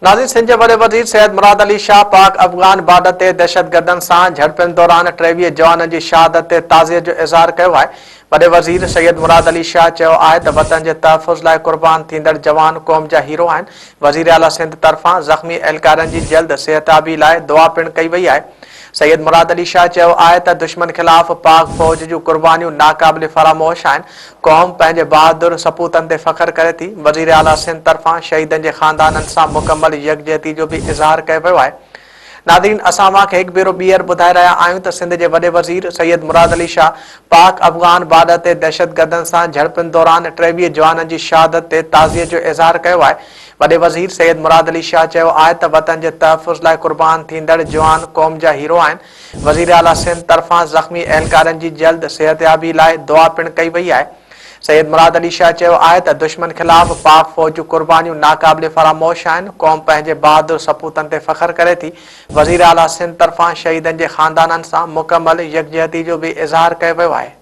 ناظرين سنڌ جي وڏي وزير سيد مراد علي شاهه پاڪ افغان بارڊر تي دهشتگردن سان جهڙپين دوران 23 جوانن جي شهادت تي تعزيت جو اظهار ڪيو آهي. وڏي وزير سيد مراد علي شاهه چيو آهي ته وطن جي تحفظ لاء قربان ٿيندڙ جوان قوم جا هيرو آهن. وزيراعليٰ سنڌ طرفان زخمي اهلڪارن جي جلد صحتيابي لاء دعا پڻ ڪئي وئي آهي. سيد مراد علي شاهه چيو آهي ته دشمن خلاف پاڪ فوج جون قربانيون ناقابل فراموش آهن، قوم پنهنجي بهادر سپوتن تي فخر ڪري ٿي، وزيراعليٰ سنڌ طرفان شهيدن جي خاندانن سان مڪمل يڪجهتي جو به اظهار ڪيو ويو آهي. ناظرين اسان اوهان کي هڪ ڀيرو ٻيهر ٻڌائي رهيا آهيون ته سنڌ جي وڏي وزير سيد مراد علي شاهه پاڪ افغان بارڊر تي دهشتگردن سان جهڙپن دوران 23 جوانن جي شهادت تي تعزيت جو اظهار ڪيو آهي. وڏي وزير سيد مراد علي شاهه چيو آهي ته وطن جي تحفظ لاء قربان ٿيندڙ جوان قوم جا هيرو آهن، وزيراعليٰ سنڌ طرفان زخمي اهلڪارن جي جلد صحتيابي لاء دعا پڻ ڪئي وئي آهي. سيد مراد علي شاهه چيو آهي ته دشمن خلاف پاڪ فوج جون قربانيون ناقابل فراموش آهن، قوم پنهنجي بهادر سپوتن تي فخر ڪري ٿي، وزيراعليٰ سنڌ طرفان شهيدن جي خاندانن سان مڪمل يڪجهتي جو به اظهار ڪيو ويو آهي.